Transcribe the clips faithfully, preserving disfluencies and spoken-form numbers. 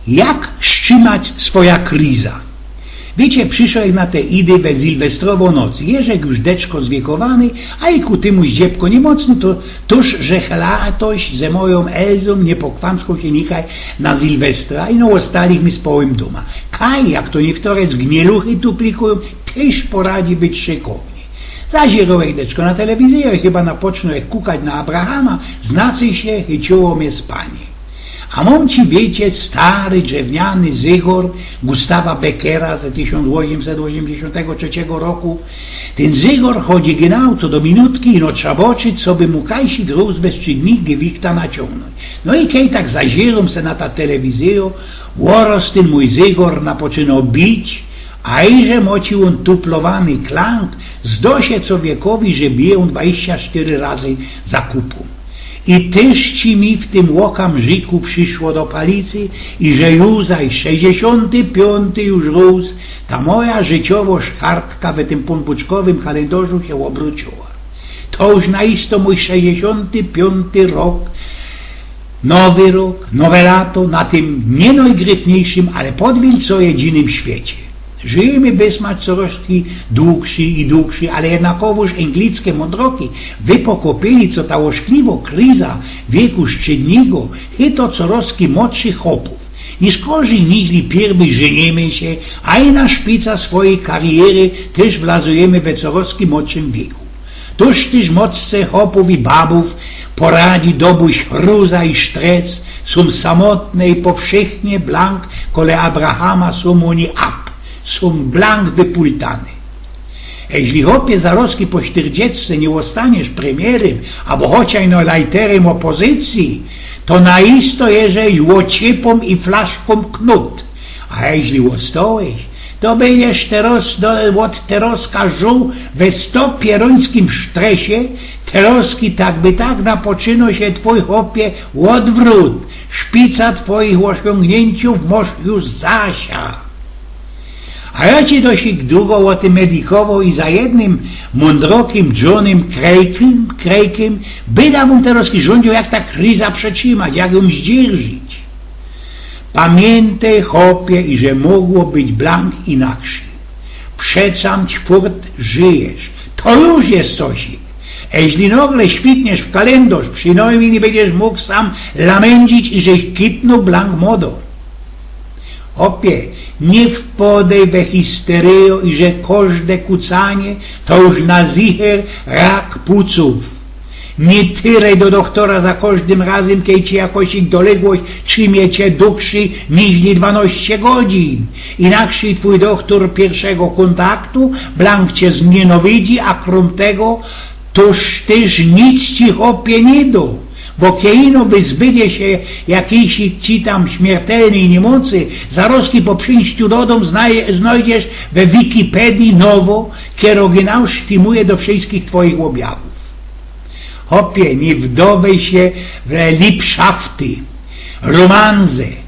Jak strzimać swoja kriza? Wiycie, prziszołech na te idy we sylwestrowõ noc. Jeżech już deczko zwiekowany, a i ku tymu zdziebko niymocny, to tōż żech latoś ze mojōm Elzōm niy pokwanckōł sie nikaj na Sylwestra, ino ôstalichmy z połym dōma. Kaj, jak to niywtore gnieluchy tuplikują, tyż poradzi być szykownie. Zazirołech deczko na telewizyjõ i chyba napocznołech kukać na Abrahama, znaczy sie, chyciło mie spanie. A mōm ci, wiycie, stary, drzewniany zygor Gustawa Beckera ze tysiōnc ôziymset ôziymdziesiōntego trzeciego roku. Tyn zygor chodzi genau co do minutki, ino trza boczyć, coby mu kajsik rōz bez trzej dni gewichta naciōngnōńć. No i kej tak zazirōm se na ta telewizyjŏ, ôroz tyn mōj zygor napoczynoł bić, a iże moci ôn tuplowany klang, zdo sie czowiekowi, że bije ôn dwadziścia sztyry razy za kupōm. I tyż ci mi w tym ôkamrziku prziszo do palicy, iże już zaś sześćdziesiōnty piōnty już rōz ta moja życiowŏ kartka we tym pōnbōczkowym kalyndożu sie ôbrōciła. To już na isto mōj sześćdziesiōnty piōnty rok, nowy rok, nowe lato, na tym niy nojgryfniyjszym, ale podwiel co jedynym świecie. Żyjymy bezmać coroz dugszy i dugszy, ale jednakowōż anglickie mōndroki wypokopiyli, co ta ôszkliwŏ kriza wieku średnigo chyto coroz modszych chopōw. Niy skorzyj niźli piyrwyj żynymy sie, a i na szpica swojij kariery tyż wlazujymy we coroz modszym wieku. Tōż tyż mocce chopōw i babōw poradzi dobuś chruza i sztres, sōm samotne i powszechnie blank kole Abrahama sōm ôni ap, sōm blank wypultane. Jeźli, chopie, zarozki po sztyrdziestce niy ôstaniesz premierym abo chociaż ino lajterym ôpozycyje, to na isto jeżeś ôciepōm i flaszkōm knut. A jeźli ôstołeś, to bydziesz teroz, do, ôd terozka żōł we sto pierōńskim sztresie, terozki tak by tak napoczynoł sie twōj, chopie, ôdwrōt. Szpica twojich ôsiōngniynciōw mosz już za sia. A jo ci dość dugo ô tym medikowoł i za jednym mōndrokim Johnym Krejkym, Krejkym, byda wōm terozki rzōndziōł, jak ta kriza przetrzimać, jak jōm zdzierżyć. Pamiyntej, chopie, iże mogło być blank inakszyj. Przecam furt żyjesz. To już je cosik. Jeźli nogle świtniesz w kalyndoż, przinojmnij niy bydziesz mōg sam lamyndzić, iżeś kitnōł blank modo. Chopie, niy wpadej we histeryjŏ, iże kożde kucanie to już na zicher rak pucōw. Niy tyrej do dochtora za kożdym razym, kej ci jakosik doległość trzimie cie dugszyj niźli dwanŏście godzin. Inakszyj twōj dochtor piyrszego kōntaktu blank cie zniynawidzi, a krōm tego tōż tyż nic ci, chopie, niy dŏ. Bo kej ino wyzbydzie sie jakijś ci tam śmiertelnyj niymocy, zarozki po przinściu do dōm znoj-, znojdziesz we Wikipedii nowo, kej ôryginał sztimuje do wszyjskich twojich ôbjawōw. Chopie, niy wdŏwōj sie we lipszafty, rōmanse.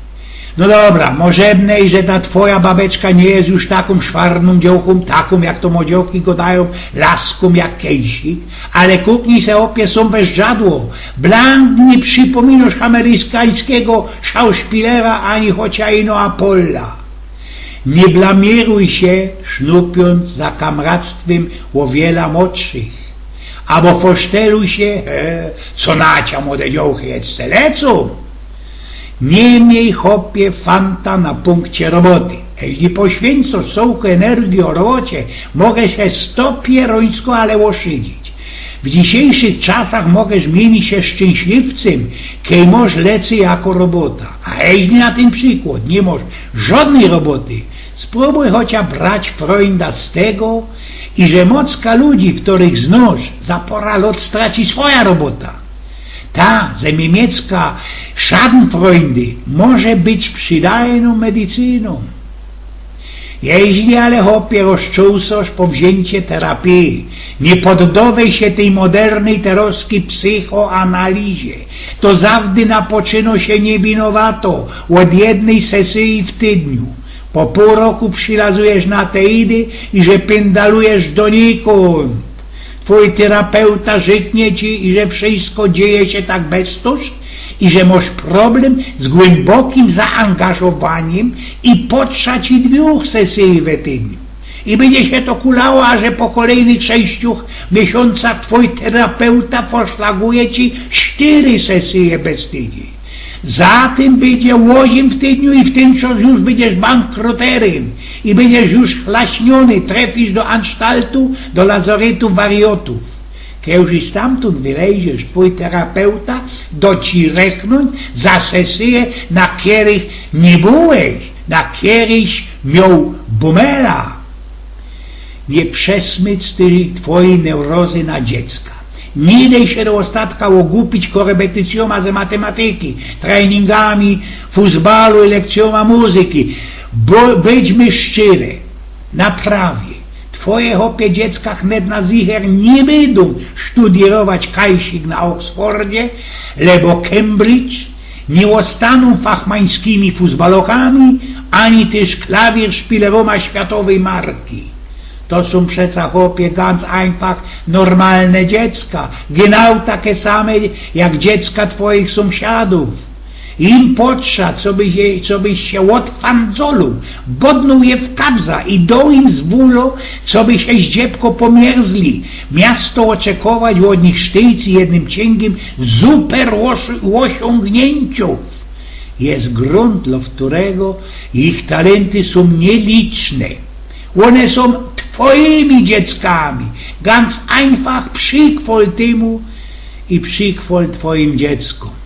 No dobra, możebne, iże ta twoja babeczka niy je już takōm szwarnōm dziołchōm, takōm, jak to młodziołki gŏdajōm, laskōm jak kejsik, ale kuknij se, chopie, sōm we zdrzadło. Blank niy przipōminosz amerykańskigo szauszpilera ani chociaż ino Apolla. Niy blamiyruj sie, sznupiōnc za kamractwym ô wiela modszych. Abo foszteluj sie, he, co na cia młode dziołchy jeszcze lecōm. Niy miej, chopie, fanta na pōnkcie roboty. Jeźli poświyńcōsz cołkõ energijõ robocie, moge sie sto pierōńsko ale ôszydzić. W dzisiejszych czasach mogeś miynić sie szczynśliwcym, kej mosz lecy jako robota. A jeźli na tyn przikłŏd niy mosz żŏdnyj roboty, sprōbuj chociŏż brać frōnda z tego, iże mocka ludzi, ftorych znŏsz, za pora lŏt straci swoja robota. Ta ze miymiecka Schadenfreude może być przidajnōm medycynōm. Jeźli ale, chopie, rozczōłsosz powziyńcie terapije, niy poddŏwōj sie tyj modernyj terozki psychoanalizie. To zawdy napoczynŏ sie niywinowato ôd jednyj sesyje w tydniu. Po pōł roku przilazujesz na te idy, iże pyndalujesz donikōnd. Twōj terapeuta rzyknie ci, iże wszyjsko dzieje sie tak bez tōż, i że mosz problym z głymbokim zaangażowaniym i potrza ci dwōch sesyji we tydniu. I bydzie sie to kulało, a że po kolejnych sześciu miesiōncach twōj terapeuta poszlaguje ci sztyry sesyje bez tydziyń. Zatym bydzie ôziym w tydniu i w tyn czas już bydziesz bankruterym i bydziesz już chlaśniōny, trefisz do ansztaltu, do lazarytu wariotōw. Kej już i stamtōnd wylejziesz, twōj terapeuta do ci rechnōńć za sesyje, na kerych niy byłeś, na keryś mioł bumela. Niy przesmyc tyj twojij neurozy na dziecka. Niy dej sie do ôstatka ôgupić korepetycyjōma ze matymatyki, treningami fusbalu i lekcyjōma muzyki. Bo, bydźmy szczere, naprawie. Twoje, chopie, dziecka hnet na zicher niy bydōm sztudyrować kajsik na Oxfordzie, lebo Cambridge, niy ôstanōm fachmańskimi fusbalochami, ani tyż klawirszpilerōma światowyj marki. To sōm przeca, chopie, ganz einfach normalne dziecka, genau take same jak dziecka twojich sōmsiadōw. Im potrza, cobyś sie, cobyś sie ôdfandzoluł, bodnōł je w kabza i doł im z wōlo, coby sie zdziebko pomierzli. Miasto ôczekować ôd nich sztyjc i jednym ciyngiym super ôs-, ôsiōngniyncio. Jest grunt, dlo wtōrego ich talynty sōm niyliczne. Ône sōm twojimi dzieckami. Ganz einfach przikwolt tymu i przikwolt twojim dzieckōm.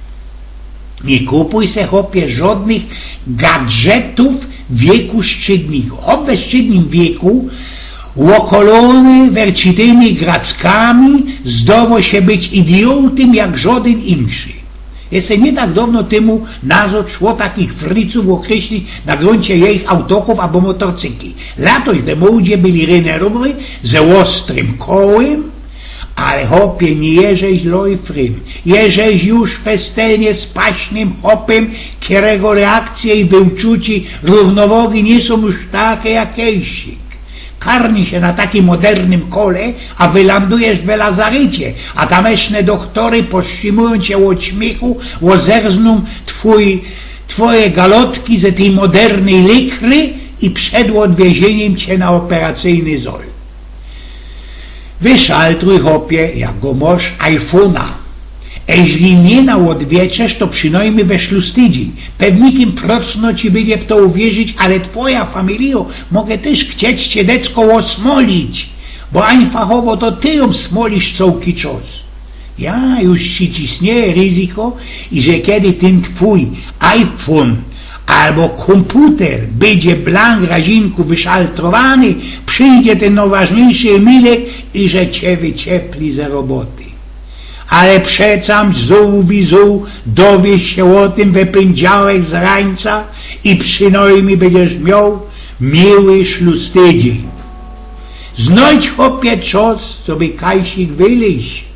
Niy kupuj se, chopie, żodnych gadżetōw wieku szczytnego. Chop we szczytnym wieku, ôkolōny wercitymi grackami, zdowo sie być idiotym jak żodyn inszy. Jeszcze niy tak downo tymu nazod szło takich fricōw ôkryślić na grōncie jejich autochōw abo motorcykli. Latoś we mōdzie byli rynerowy ze ôstrym kołym, ale, chopie, niy jeżeś lojfrym, jeżeś już festelnie spaśnym chopym, kerego reakcje i wyczucie rōwnowagi niy sōm już take jak kejsik. Karni sie na takim modernym kole, a wylōndujesz we lazarycie, a tameczne dochtory, powstrzimujōnc sie ôd śmiychu, ôderznōm twōj, twoje galotki ze tyj modernyj likry i przed ôdwieziyniym cie na ôperacyjny zol. Wyszaltruj, chopie, jak go mosz, iPhone'a. Eźli niy na ôdwieczerz, to przinojmnij we szlustydziyń. Pewnikim procno ci bydzie w to uwierzić, ale twoja familijo może tyż chcieć cie decko ôsmolić, bo ajnfachowo to ty jōm smolisz cołki czas. Ja, już ci cisnieje ryzyko, iże kej tyn twōj iPhone abo kōmputer bydzie blank razinku wyszaltrowany, przidzie tyn nojważniyjszy Emilek i że cie wyciepli ze roboty. Ale przecam zōł wi zōł dowiysz sie ô tym we pyndziałek z rańca i przinojmnij bydziesz mioł miły szlustydziyń. Znojś, chopie, czas, coby kajsik wylyź.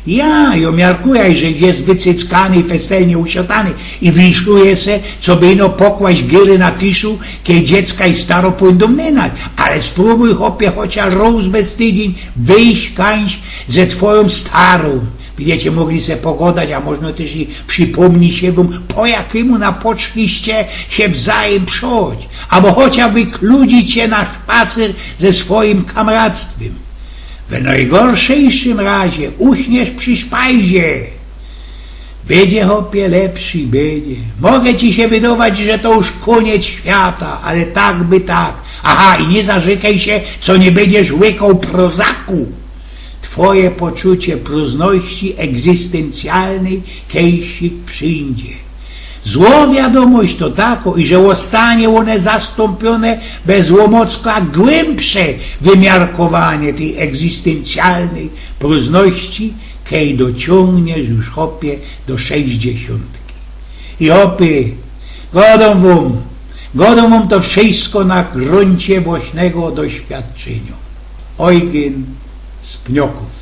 Ja, jo miarkujã, że jest wycyckany i festelnie usiotany i wiszuje se, coby ino pokłaść gyry na kiszu, kej dziecka i staro pōndōm nynać. Ale sprōbuj, chopie, chociaż rōz bez tydziyń wyjś kańś ze twojōm starōm. Bydziecie mogli se pogodać, a możno tyż i przipōmnieć sie wōm, po jakimu napoczliście sie wzajym przoć. Abo chociażby kludzić sie na szpacyr ze swojim kamractwym. W nojgorszym razie uśniesz przi szpajzie. Bydzie, chopie, lepszy, bydzie. Może ci sie wydować, że to już kōniec świata, ale tak by tak. Aha, i niy zarzykej sie, co niy bydziesz łykoł Prozaku. Twoje poczucie prōżności egzystyncjalnyj kejsik przidzie. Zło wiadōmość to tako, iże ôstanie ône zastōmpiōne bez ômocka głymsze wymiarkowanie tyj egzystyncjalnyj prōżności, kej dociōngniesz już, chopie, do sześćdziesiōntki. I, chopie, godōm wōm, godōm wōm to wszysko na grōncie własnego doświadczynio. Ojgyn z Pniokōw.